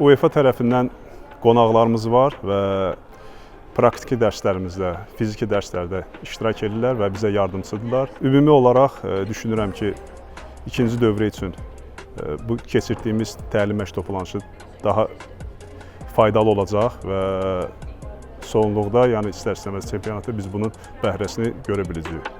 UEFA tərəfindən qonaqlarımız var və praktiki dərslərimizdə, fiziki dərslərdə iştirak edirlər və bizə yardımçıdırlar. Ümumi olaraq düşünürəm ki, ikinci dövrə üçün bu keçirdiyimiz təlim məşq toplanışı daha faydalı olacaq və sonluqda, yəni istər-istəməz çempionatda biz bunun bəhrəsini görə biləcəyik.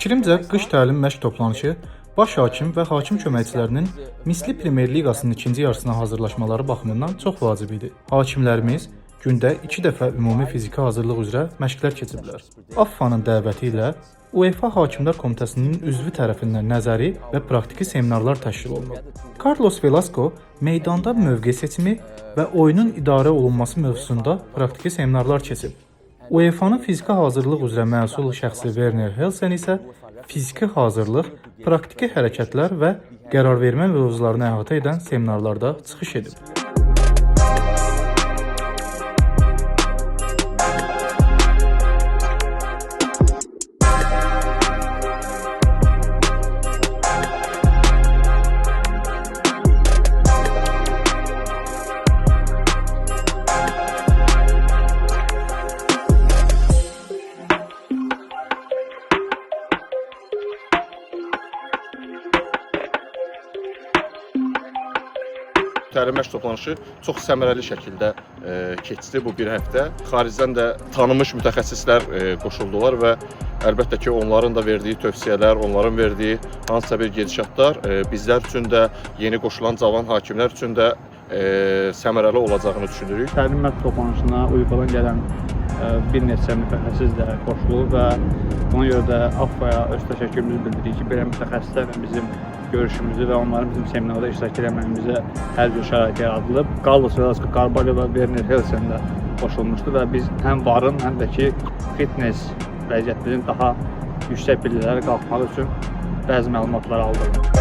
Fikrimcə, qış təlim məşq toplanışı baş hakim və hakim köməkçilərinin misli Premyer Liqasının ikinci yarısına hazırlaşmaları baxımından çox vacib idi. Hakimlərimiz gündə 2 dəfə ümumi fiziki hazırlıq üzrə məşqlər keçiblər. AFFA-nın dəvəti ilə UEFA Hakimlər Komitəsinin üzvü tərəfindən nəzəri və praktiki seminarlar təşkil olunub. Carlos Velasco meydanda mövqe seçimi və oyunun idarə olunması mövzusunda praktiki seminarlar keçib. UEFA-nın fiziki hazırlıq üzrə məsul şəxsi Werner Helsen isə fiziki hazırlıq, praktiki hərəkətlər və qərarvermə mövzularını əhatə edən seminarlarda çıxış edib. Təlim məşq toplanışı çox səmərəli şəkildə keçdi bu bir həftə. Xaricdən də tanınmış mütəxəssislər qoşuldular və əlbəttə ki, onların da verdiyi tövsiyələr, onların verdiyi hansısa bir gedişatlar bizlər üçün də, yeni qoşulan cavan hakimlər üçün də səmərəli olacağını düşünürük. Təlim məşq toplanışına UEFA-dan gələn bir neçə mütəxəssis də qoşulub və buna görə də AFFA-ya öz təşəkkürümüzü bildiririk ki, belə mütəxəssislərlə bizim görüşümüzü və onların bizim seminarda iştirak eləməyimizə hər cür şərait yaradılıb. Carlos Velasco Carvalho və Werner Helsen də qoşulmuşdu və biz həm varın, həm də ki fitness vəziyyətimizin daha yüksək pillələrə qalxmağı üçün bəzi məlumatlar aldıq.